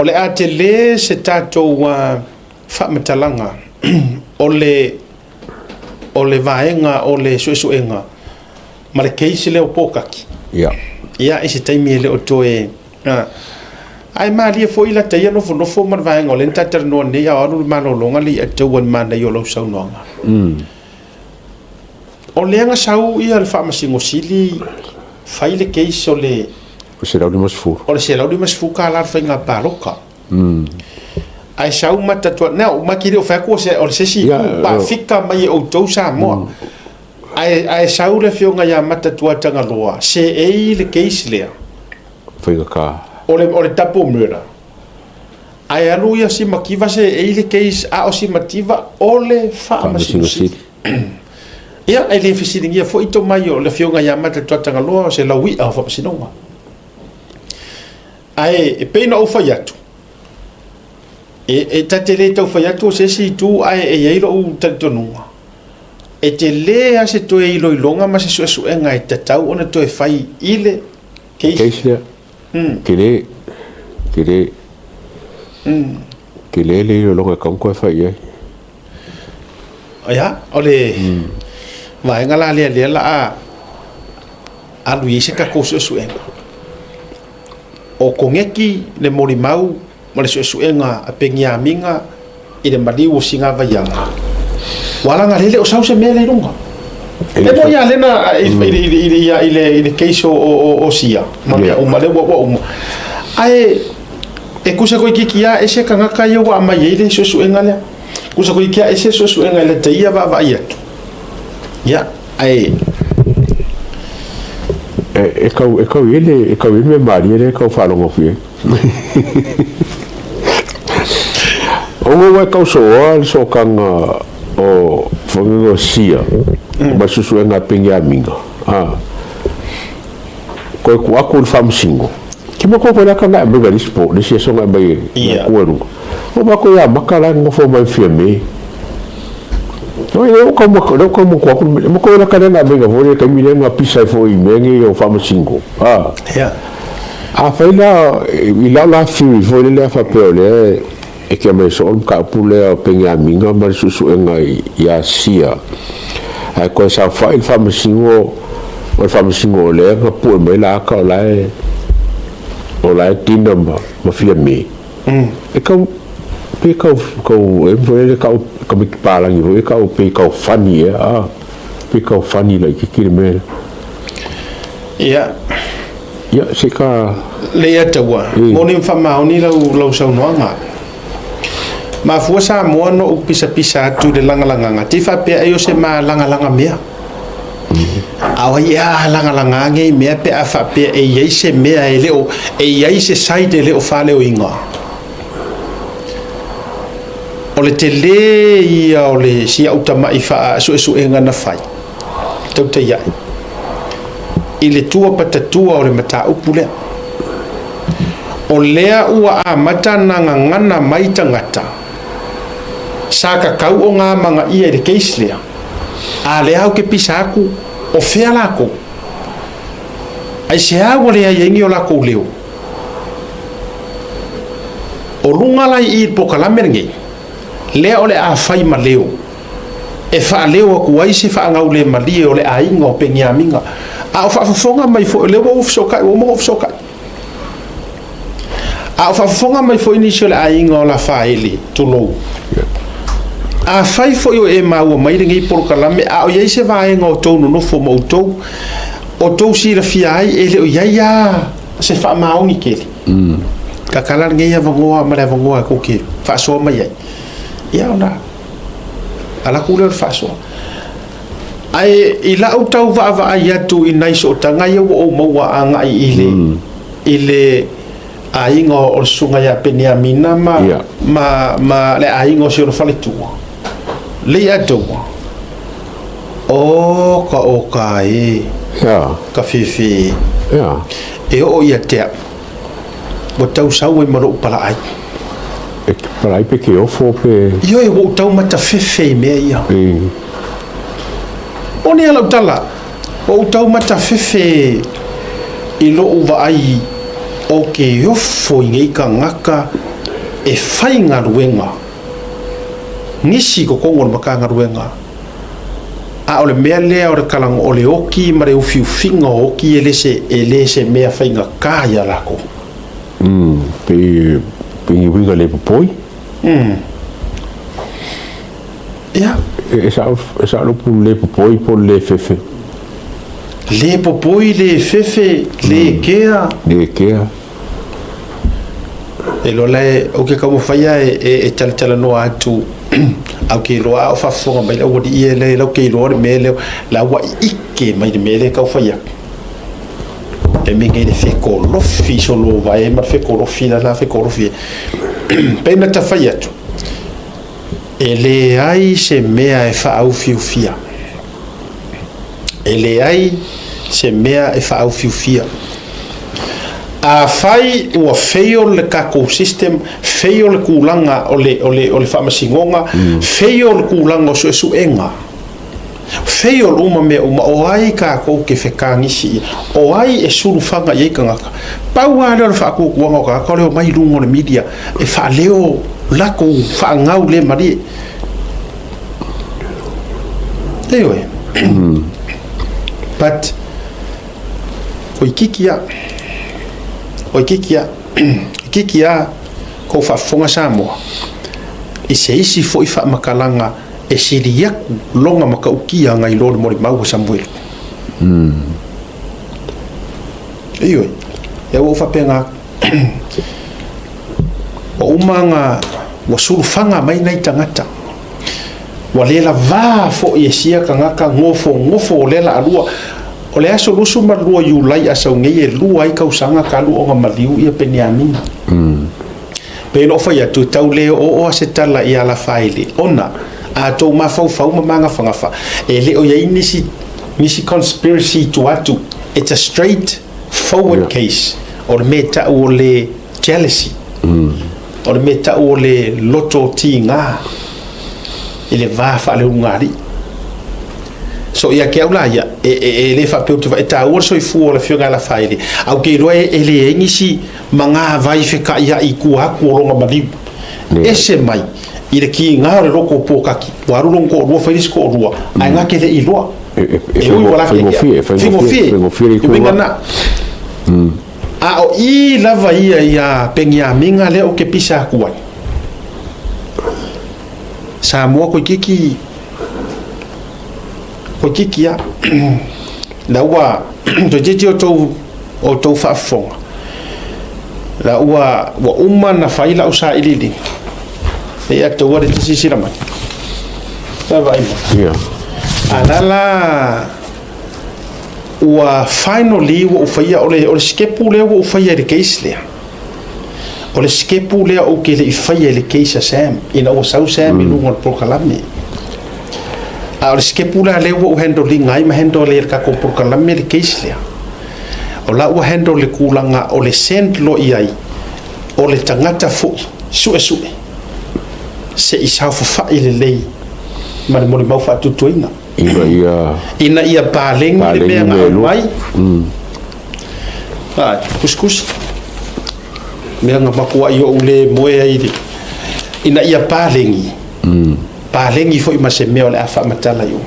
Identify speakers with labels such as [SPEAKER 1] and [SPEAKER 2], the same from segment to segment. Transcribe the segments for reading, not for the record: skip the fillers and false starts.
[SPEAKER 1] O le a tele se tatou faamatalaga o le o le vaega o le suesuega ma le case lea o Pokaki.
[SPEAKER 2] Ia.
[SPEAKER 1] Ia, i se taimi e le o toe. Ae malie foi lata ia nofonofo ma le vaega o lea na ta talanoa nei a o alu le malologa le i'a taua i le manaia o lau saunoaga. O lea na sau ia le Faamasino Sili fai le case o le
[SPEAKER 2] O $150.
[SPEAKER 1] O le $150 le faiga palota. Ae sau mata tua, na ma te le o fai atu o se o le se isi itu, paafika mai e outou Samoa. Ae sau le afioga ia Matatua Tagaloa, seei le case lea.
[SPEAKER 2] Faigata.
[SPEAKER 1] O le double murder. Ae alu ia Simativa seei le case, a o Simativa o le Faamasino Sili. Ia, e le fesiligia foi tomai o le afioga ia Matatua Tagaloa o se laui'a o faamasinoga. Ae e pei ona ou fai atu, e ta te le tau fai atu o se isi itu, ae e i ai lou talitonuga, e tele lava se toe iloiloga ma se suesuega e tatau ona toe fai i le
[SPEAKER 2] case. Case lea. Tele, tele, tele le iloiloga e tatau ona toe fai i ai.
[SPEAKER 1] Ia, o le vaega la lea lea la a alu i ai se tatou suesuega. O koneki le molimau ma le suesuega a Peniamina i le maliu o Sigavaiaga. Ua laga lele o sau se mea lea i luga. E moni a lena i le case o Sia ma mea uma lea ua uma. Ae e tusa toeitiiti lava ese tagata ia ua aumai ai le suesuega lea. Tusa toeitiiti lava ese suesuega i lata ia vaavaai atu. Ia, ae
[SPEAKER 2] E tau e tau i ai le e tau i ai le mea malie lea e tau faalogo atu i ai. Ona ua e tau sooa le sootaga o Fagaloa Sia ma le suesuega a Peniamina, a toe tuu atu i le Faamasino, Ke matou koe laka na e mai le isi po, le isi aso na e mai na kua luga. O matou ia maka la nofo mai fia me. No le o ka mo le o ka mo ko aku mo ko la ka na mai na vole ka mi le na pisa fo i me ngi o fa masingo. Ah.
[SPEAKER 1] Yeah.
[SPEAKER 2] A fai la i la la fi fo le le fa pe o le e ke mai so ka pu le o Peniamina ma le suesuega i Asia. Ae koe saofai le faamasino o le faamasino o lea na pue mai la aka o la e o la e tina ma ma Fiame. E kau pe kau kau e foi le kau ka miki palangi foi kau pe kau funny e a pe kau funny la ki le me.
[SPEAKER 1] Ia.
[SPEAKER 2] Ia se ka
[SPEAKER 1] le ia taua. Moni whamaoni lau lau saunoaga. Mafua Samoa no ou pisapisa atu i le lagalagaga, te faapea ai o se malagalaga mea. A o ai ea a lagalaga nei mea pe a faapea e i ai se mea e le o, e i ai se side e le o faaleoina. O le tele ia o le si au tama'i faasuesuega na fai, tautai a'i, i le tua patatua o le mataupu lea. O lea ua amata na gagana mai tagata sa tatau o ngā manga ia i le case lea, a lea au ke pisa aku, o fea lakou? Aisea ua leai ai ni o lakou leo? O luga la i i le polokalame lenei, lea o le a fai ma leo, e faaleo atu ai se faagaulemalie o le aiga o Peniamina. A o faafofoga mai foi, o lea ua ou fesootai, ua uma ona ou fesootai. A o faafofoga mai foi nisi o le aiga o Lafaele, tulou. Afai foi o e maua mai lenei polokalame, a o i ai se vaega o tou nonofo ma outou, o tou silafia ai e le o i ai lava se faamaoni tele. Tatala lenei avanoa ma le avanoa e tou te faasoa mai ai. Ia ona ala atu lea o le faasoa. Ae i lau tau vaavaai atu i nai sootaga ia ua ou maua agai i le, i le aiga o le susuga ia Peniamina ma, ma, ma le aiga o si ona faletua, lei ataua, o ka o ka e, ka fefe, e oo ia te au, ua tau sau ai ma lou palaai.
[SPEAKER 2] E te palai pe te ofo pe.
[SPEAKER 1] Ioe, ua ou tau matafefe i mea ia. O ni lau tala, ua ou tau matafefe i lou vaai o ke ofo i nei tagata. E faigaluega nisi i totonu o le Matagaluega, a o le mea lea o le kalago, o le oti ma le ufiufiga o oti e le se, e le se mea faigata ia latou.
[SPEAKER 2] Pei, pei ni uiga le popoi.
[SPEAKER 1] Ia.
[SPEAKER 2] E sao, e sao le upu le popoi po o le le fefe.
[SPEAKER 1] Le popoi, le fefe, le kea.
[SPEAKER 2] Le kea.
[SPEAKER 1] E iloa la e, ou te taumafai lava e, e, e talatalanoa atu, ae ou te iloa a o faafofoga mai le aualii ia lea, la ou te iloa le mea lea, la ua ike mai le mea lea e tau fai atu. E mea nei le fekolofi solovae ma le fekolofi la la fekolofi e. Pei na ta fai atu, e leai se mea e faaufiufia. E leai se mea e faaufiufia. Afai ua fail le tatou system, fail le tulaga o le, o le, o le faamasinoga, fail le tulaga o suesuega, fail uma mea uma, o ai tatou te fetagisi i ai? O ai e sulufaga i ai tagata? Pau lava lea o le faatuatuaga o tagata o le omai i luga o le media e faaleo latou faagau le malie. Ioe. But toeitiiti lava, toeitiiti lava, toeitiiti lava kou faafofoga Samoa i se isi foi faamatalaga e sili atu lona matautia nai lo le molimau a Samuelu. Ioe, ia ua ou faapena atu. Ua uma ona ua sulufaga mai nai tagata. Ua le lavā foi e sia tagata nofonofo o lea laalua. O le aso 22 Iulai a sau nei e lua ai tausaga talu ona maliu ia Peniamina. Pei ona ou fai atu, e tau le oooo lava se tala i Alafaele ona a tou mafaufau ma magafagafa, e le o i ai nisi, nisi conspiracy i tua atu. It's a straight forward case. O le mea e tau o le jealousy. O le mea e tau o le loto tigā i le va faaleulugalii. So ia te au la ia, e, e, e le faapea ou te vaai, e taua le soifua o le Afioga ia Lafaele, ae ou te iloa e, e leai nisi magavai fekaiai i tua atu o lona maliu. Ese mai i le kiga o le loko o Pōkaki, ua alu lona toalua fai le isi toalua, ae na te le i iloa.
[SPEAKER 2] E, e, e ui ua
[SPEAKER 1] faigofie, faigofie,
[SPEAKER 2] faigofie le
[SPEAKER 1] itu na. A o i lava ia ia Peniamina lea ou te pisa atu ai. Samoa toeitiiti, toeitiiti lava. La ua toeitiiti outou outou faafofoga. La ua ua uma ona fai lau sailiiliga. E ia taua le te silasila mai. Sa vaai mai.
[SPEAKER 2] Ia.
[SPEAKER 1] A la la ua finally ua ou faia o le o le sikepu lea ua ou faia i le case lea. O le sikepu lea ou te le i faia i le case a Sam ina ua sau Sam i luga o le polokalame. A o le sikepu la lea ua ou handle ina ai ma handle ai e le tatou polokalame le case lea. O la ua handle le tulaga o le send loa i ai o le tagata foi suesue se i saofafai lelei ma le molimau faatuatuaina.
[SPEAKER 2] Ina ia
[SPEAKER 1] Ina ia paleni le mea na aumai. Ai, kusikusi. Mea na matuai ou le moe ai i le ina ia paleni. Paleni foi ma se mea o le a faamatala i o.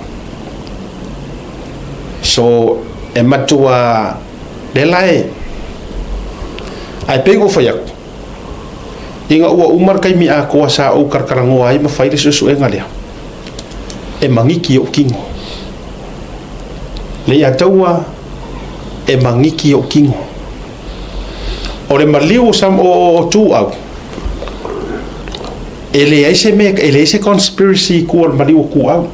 [SPEAKER 1] So, e matua lea la e ae pei ua ou fai atu, ina ua uma le taimi atoa sa ou talatalanoa ai ma fai le suesuega lea, e magiki ou kino. Leiataua e magiki ou kino. O le maliu o, Sam, o, o, o Tuau, e leai se mea, e leai se conspiracy i tua o le maliu o Tuau.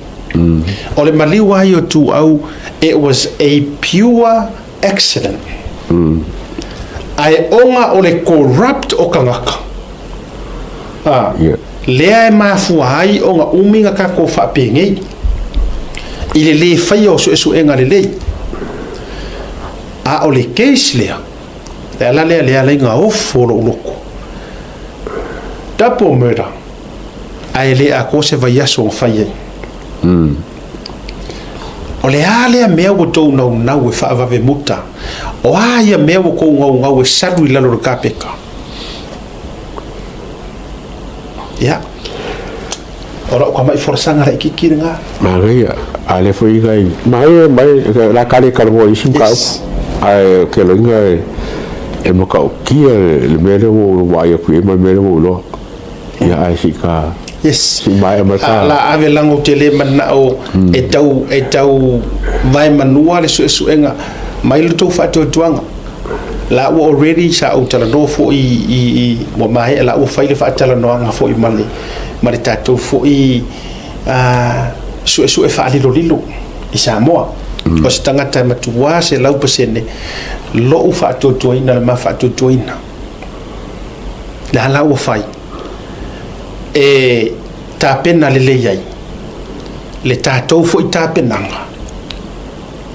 [SPEAKER 1] O le maliu lava ia o Tuau, it was a pure accident. Ae ona o le corrupt o tagata, a, lea e mafua ai ona umi na tatou faapenei i le lē faia o suesuega lelei. A o le case lea, le ala lea lea ala ai na ofo lou loto. Double murder, ae le atoa se vaiaso na fai ai. O le a lea mea ua tou naunau e faavave muta? O a ia mea ua tou naunau e salu i lalo o le kapeta? Ia. O lau tamai folasaga laitiiti lena.
[SPEAKER 2] Manaia, a lea foi nai, manaia mai, o le a ta le talanoa i isi mataupu, ae ou te iloaina e matautia le mea lea ua ou vaai atu i ai ma le mea lea ua ou iloa. Ia, ae se i ta,
[SPEAKER 1] se
[SPEAKER 2] i maea mai ta.
[SPEAKER 1] La ave lago ou te le manao e tau, e tau vaemanua le suesuega mai lo tou faatuatuaga. La ua already sa ou talanoa foi i, i, ua maea la ua fai le faatalanoaga foi ma le, ma le tatou foi suesue faalilolilo i Samoa. O se tagata e matua 100% lou faatuatuaina, le ma faatuatuaina. Le a la ua fai e tapena lelei ai le tatou foi tapenaga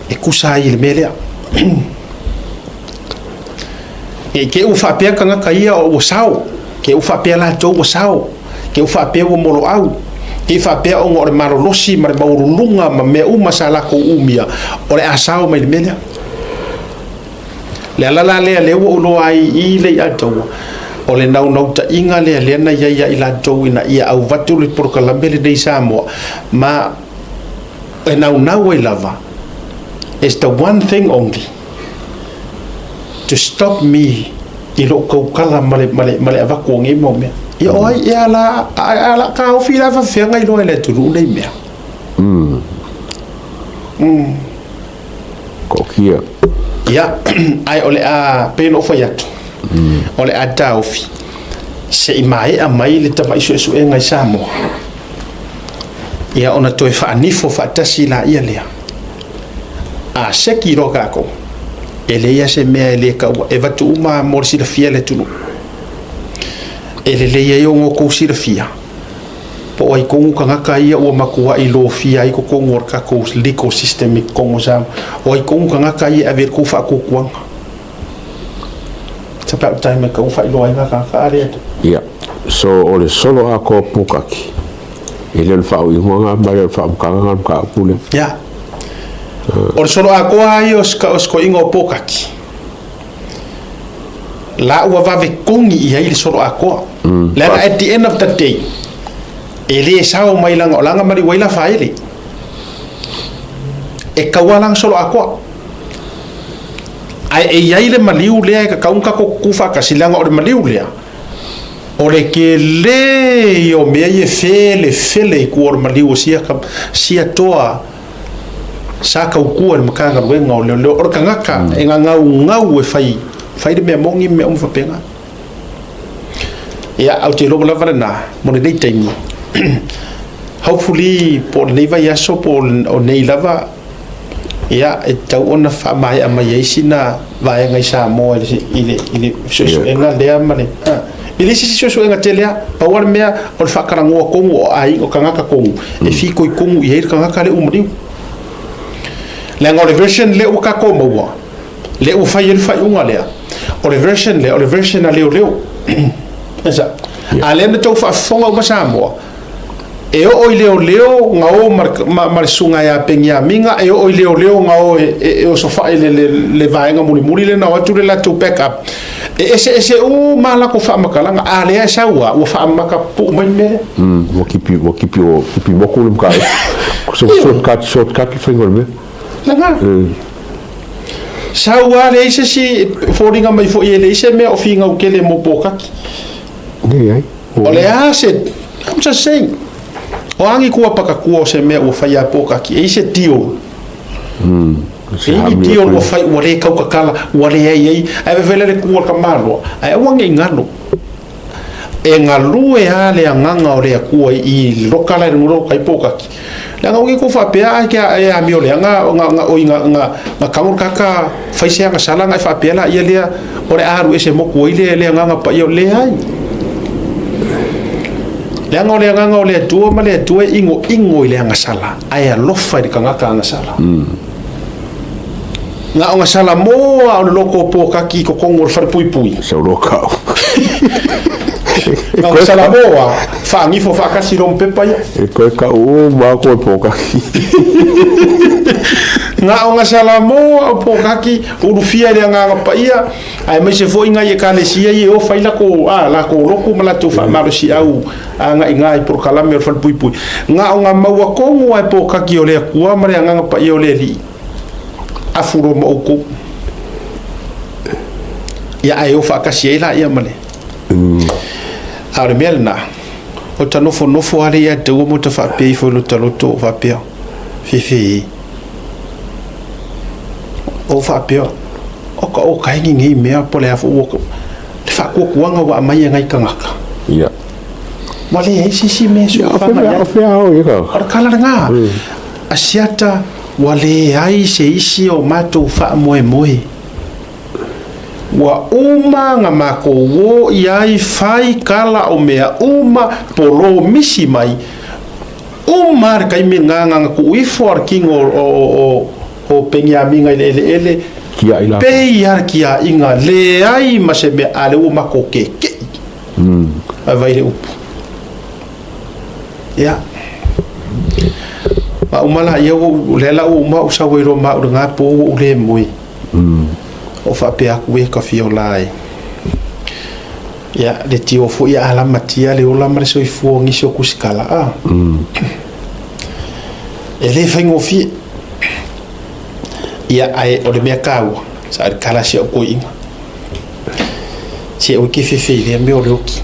[SPEAKER 1] e tusa ai i le mea lea. Ne i te i ua faapea tagata ia ua sao, te i ua faapea latou ua sao, te i ua faapea ua moloau, te i faapea ona o le malolosi ma le maualuluga ma mea uma sa latou umia, o le a sao mai le mea lea. Le ala la lea lea ua ou iloa ai i le Iataua, o le naunautaiga lea lea na i ai ia i latou ina ia auvatu le polokalame lenei i Samoa, ma e naunau ai lava, is the one thing only to stop me i lou tautala ma le, ma le, ma le avatu o nei mau mea. Ia o ai ea la, a, a la taofi la faafefea iloa e le atunuu nei mea.
[SPEAKER 2] Kokia.
[SPEAKER 1] Ia, ae o le a, pei ona ou fai atu, o le a taofi se i maea mai le tamai suesuega i Samoa. Ia ona toe faanifo faatasi laia lea. A seki loa tatou, e leai lava se mea e le taua, e avatu uma mo le silafia e le atunuu. E lelei ai ona outou silafia, po o ai tonu tagata ia ua matuai lofia ai totonu o le tatou legal system i totonu o Samoa. O ai tonu tagata ia e ave i ai le tou faatuatuaga. It's about time e tatau ona faailoa ai na tagata a lea.
[SPEAKER 2] Ia, so o le solo atoa pukaki, e le o le faauiga na ma e le o le faamatalaga na o le mataupu lea.
[SPEAKER 1] Ia. O le solo atoa lava ia o se toeaina o Pokaki, la ua vave kogi i ai le solo atoa. Leaga at the end of the day, e le sao mai leaga o la na maliu ai Lafaele. E taua la na solo atoa. Ae e i ai le maliu lea e tatau ona tatou tutu faatasi, leaga o le maliu lea, o le tele ia o mea ia e felefele i tua o le maliu o sia, sia toa sa tautua i le Matagaluega o Leoleo. O le tagata e gagaugau e fai, fai le mea moni ma mea uma faapena. Ia, ae ou te iloa ua lava lena mo lenei taimi. Hopefully po o lenei vaiaso po o nei lava, Ia, e tatau ona faamaea mai ai sina vaega i Samoa i le, i le suesuega lea ma le... E leai se isi suesuega tele lava. Pau lava le mea, o le faatalanoa tonu o aiga, o tagata tonu, e fitoitonu i ai le tagata lea ua maliu. Leaga o le version lea ua tatou maua, lea ua fai ai le faaiuga lea, o le version lea, o le version a leoleo. E sao? A o lea na outou faafofoga uma Samoa, E oo i leoleo na o ma le susuga ia Peniamina, e oo i leoleo na o e osofai le, le, le vaega mulimuli lea na o atu le latou back up. E eseese uma a latou faamatalaga, a lea e sau lava, ua faamatapupuu mai le mea lea.
[SPEAKER 2] Ua kipi, ua kipi, ua kipi moku le mataupu. So, shortcut, shortcut le faiga o le mea.
[SPEAKER 1] Lena. Sau lava, leai se isi, foliga mai foi e leai se mea o finau tele mo Pōkaki.
[SPEAKER 2] Leai.
[SPEAKER 1] O le a se, I'm just saying, o a ni kua pakatua o se mea ua fai a Pōkaki, e i se deal. E i ni deal ua fai ua le kautatala, ua leai ai, ae vevela le kua o le tamaloa, ae aua ne i galo. E galue a le agaga o le Atua i loka la i luga o kai Pōkaki. Leaga o ke faapea ai ke e amio leaga nga nga oi nga nga nga kago kaka fai se agasala nga e faapea la ia lea o le alu ese moku ai le le agaga paia o leai. Leaga o le agaga o le Atua ma le Atua e igoigo i le agasala ae alofa i le tagata agasala. Na o gasala moa o le loko o Pōkaki i totonu o le falepuipui.
[SPEAKER 2] Sau loa kau.
[SPEAKER 1] Na o gasala moa, faagifo faatasi i loma pepa ia.
[SPEAKER 2] E koe kau uma aku e Pōkaki.
[SPEAKER 1] Na o Gasalamo o Pokaki ulufia i le Agaga Paia, aemaise foi nai Ekalesia ia e o fai lako, a, lakou lotu ma latou faamalosiau agaiga i polokalame o le Falepuipui. Na o na maua tonu lava e Pokaki o le Atua ma le Agaga Paia o le Alii, afu loa ma outou. Ia, ae o faatasi ai laia ma le. A o le mea lena, o ta nofonofo lava lea ia te ua ma ta faapea ifo i lota loto o faapea, Fefe e. O faapea, o ka o kaini nei mea po le a foi ua le faatuatuaga ua aumai e nai tagata.
[SPEAKER 2] Ia.
[SPEAKER 1] Ua leai se isi mea e soifana i ai.
[SPEAKER 2] O fea o ia ka.
[SPEAKER 1] O le tala lena. Asiata, ua leai se isi o matou faamoemoe. Ua uma na matou o i ai fai kala o mea uma polomisi mai. Uma le taimi lena na na tuu ifo a le kino o Peniamina i le eleele, pei lava le tiaiga, leai ma se mea, a lea ua matou keke'i. Ae vai le upu. Ia. A uma laia, o lea la ua uma ou sau ai loa ma au i lena po ua ou le moe. Ou faapea atu, e ka fia ola e. Ia, le tio foi a lamatia le ola ma le soifua o nisi o kusikala, a. E le faigofie. Ia, ae o le mea taua, sa le tala si au toeaina. Se aua e te fefe i lea mea o le oki.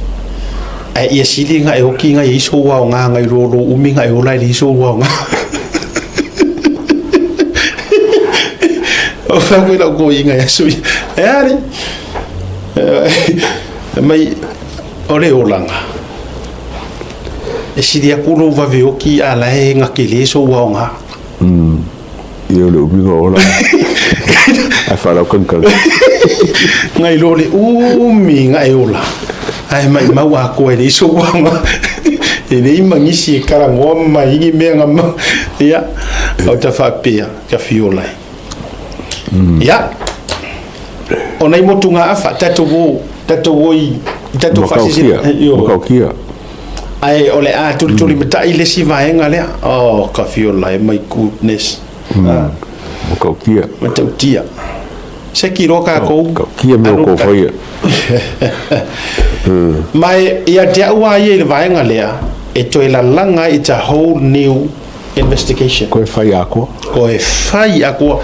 [SPEAKER 1] Ae ia sili ona e oki nai i sou aoga nai lo lou umi na e ola ai leai sou aoga. O fai atu i lau toeaina i aso ia, e a alii? Fai mai, o le olaga, e sili atu lou vave oki a la e gatele sou aoga.
[SPEAKER 2] Ia o le umiga o ola. Ae faalaukagikagi.
[SPEAKER 1] Nai lo le umi na e ola. Ae maimau atoa e leai sou aoga. E leai ma nisi e talanoa mai i ni mea na ma. Ia, o ta faapea, ta fiola ai. Ia, o nai motugaafa, tatou o, tatou o i, i tatou faasilasila.
[SPEAKER 2] Matautia, matautia.
[SPEAKER 1] Ae o le a tulitulimatai le isi vaega lea. Oh, ka fiola e, my goodness.
[SPEAKER 2] Matautia.
[SPEAKER 1] Matautia. Se ki loa kākou.
[SPEAKER 2] Matautia mea o kou faia.
[SPEAKER 1] Ma e, ia te au a ia i le vaega lea, e toe lalaga ai, it's a whole new investigation.
[SPEAKER 2] Koe fai atoa.
[SPEAKER 1] Koe fai atoa.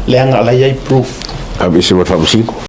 [SPEAKER 1] Leaga la i ai proof.
[SPEAKER 2] Aveese ma le faamasino.